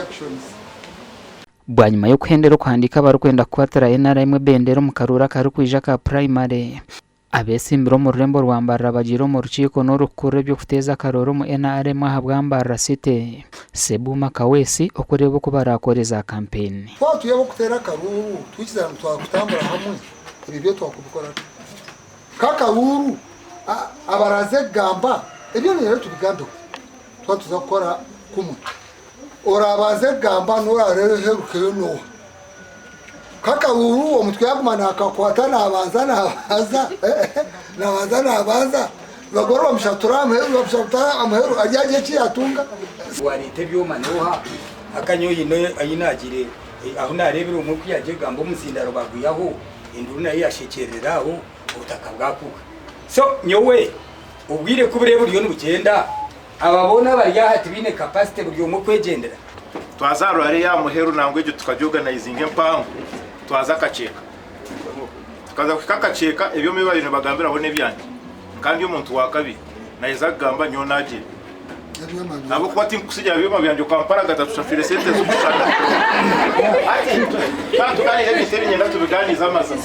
actions. Bwanyima y'okuhendera okuhandiika abarikwenda kukwatira NRM ebendera omu karuuru akarikwija aka purayimare, abetsimbire omu rurembo rwa Mbarara bagiire omu rukiiko n'orikukurira eby'okuteeza akaruuru omu NRM ahabwa Mbarara City, Ssebuuma Kaweesi okureeba oku baraakore za kampeyini. Twaba turi ab'okuteera akaruuru twikiriza ngu twakutambura hamwe, ebyo byo twakubikora tuta? Nk'akaruuru, abaraaze kugamba ebyo nibyo tubigambeho twaba nituza kukora kumwe. Oraabanze kugamba n'oraaherukeyo n'oha? Nk'akaruuru omuntu ku yaaguma naakakwata naabanza naabanza naabanza naabanza nibagora bamushatura aha muheru bamushatura aha muheru aryagira eki yaatunga. Wareeta ebyoma nooha? Akanya oine ahi naagiire ahu naareebire omwe ku yaagiire kugamba omuzindaaro baagwihaho enduru nayo yaashekyererera aho obutaka bwakuuka. So nyowe obwire ku buriyo buriyo nibugyenda Aba boona abari aha tibaine capacity buri omwe kwegyendera. Twaza aha rurara eya muheru nangwa egyo tukagyoganaizinga empango twaza Kakyeka. Tukaza kuhika Kakyeka ebyoma ebi baabaire nibagambiraho n'ebyangye. Nkaba ndi omuntu wa kabiri naaheza kugamba nyowe naagyenda. Ahabw'okuba tinkukutsigira byoma byangye okamparagata tushashwire sente zirikushushana. Hati twaba tugaaniire ebintu ebi niinyenda tubigaaniize amazima.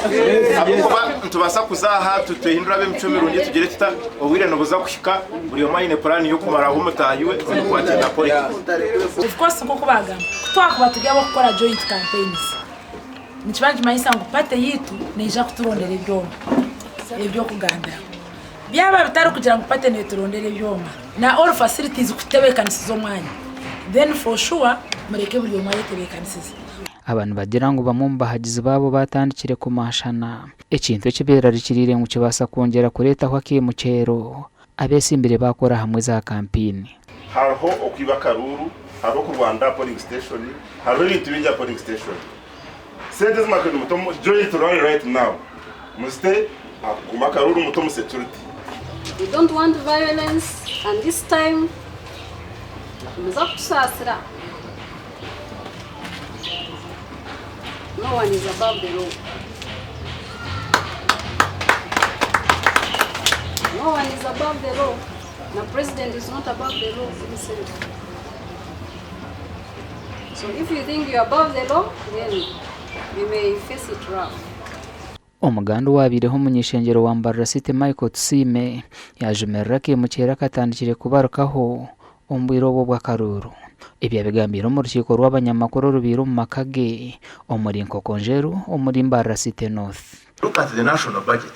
Ahabw'okuba nitubaasa kuza aha twehindure ab'emicwe mirungi tugire tuta, obwire nibuza kuhika Buri omwe aine puraani y'okumaraho mutaahi we omubikwataine na politics. Of course nk'oku baagamba, ku twakuba turi ab'okukora joint campaigns, nikiba nikimanyisa ngu party yaitu neija kuturondera ebyoma eby'okugambiraho. Byaba bitari kugira ngu party neeturondera ebyoma na all facilities kututebeekanisiza omwanya, then for sure mureke buri omwe ayetebeekanisize. Aba nibagira ngu bamwe omu bahagizi baabo baatandikire kumaashana, ekintu eki beerarikiriire ngu kibaasa kwongyera kureetaho akaimukyero abeetsimbire baakora hamwe za kampeyini. Hariho okwiba akaruuru, hariho okurwanira aha polling station, hariho ebintu bingi aha polling station. Sente ezi mwakabaire nimuta omu joint rally right now muzite aha kukuuma akaruuru mute omu security. We don't want violence and this time nimuza kutusaasira. No one is above the law. No one is above the law. Na president is not above the law himself. So if you think you're above the law, then you may face it rough. Omuganda owabaireho omuny'eishengyero wa Mbarara City Michael Tusiime yaajumirira akaimukyera akatandikire kubarukaho omu bwire obu obw'akaruuru. Ebi abigambiire omu rukiiko rw'abanyamakuru orubaire omu maka ge omuri Nkokonjeru omuri Mbarara City North. Look at the national budget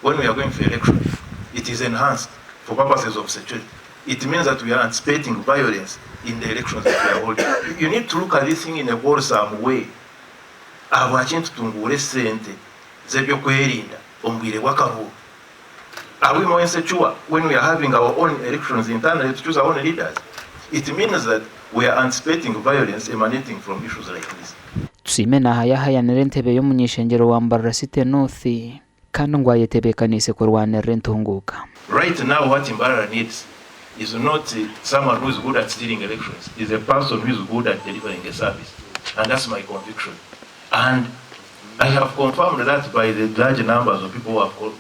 when we are going for elections it is enhanced for purposes of security it means that we are anticipating violence in the elections that we are holding you need to look at this thing in a wholesome way. Ahabwaki nitutunguura esente z'eby'okwerinda omu bwire bw'akahuuhu? Are we more insecure when we are having our own elections internally to choose our own leaders? It means that we are anticipating violence emanating from issues like this. Tusiime naahayahayanira entebe y'omuny'eishengyero wa Mbarara City North kandi ngu ayetebeekaniise kurwanirira entunguuka. Right now what Mbarara needs is not someone who is good at stealing elections, is a person who is good at delivering a service and that's my conviction and I have confirmed that by the large numbers of people who have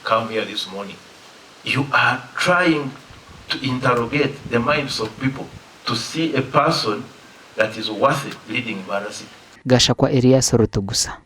come here this morning. You are trying to interrogate the minds of people to see a person that is worthy leading Mbarara City. Gashakwa Erias Rutugusa.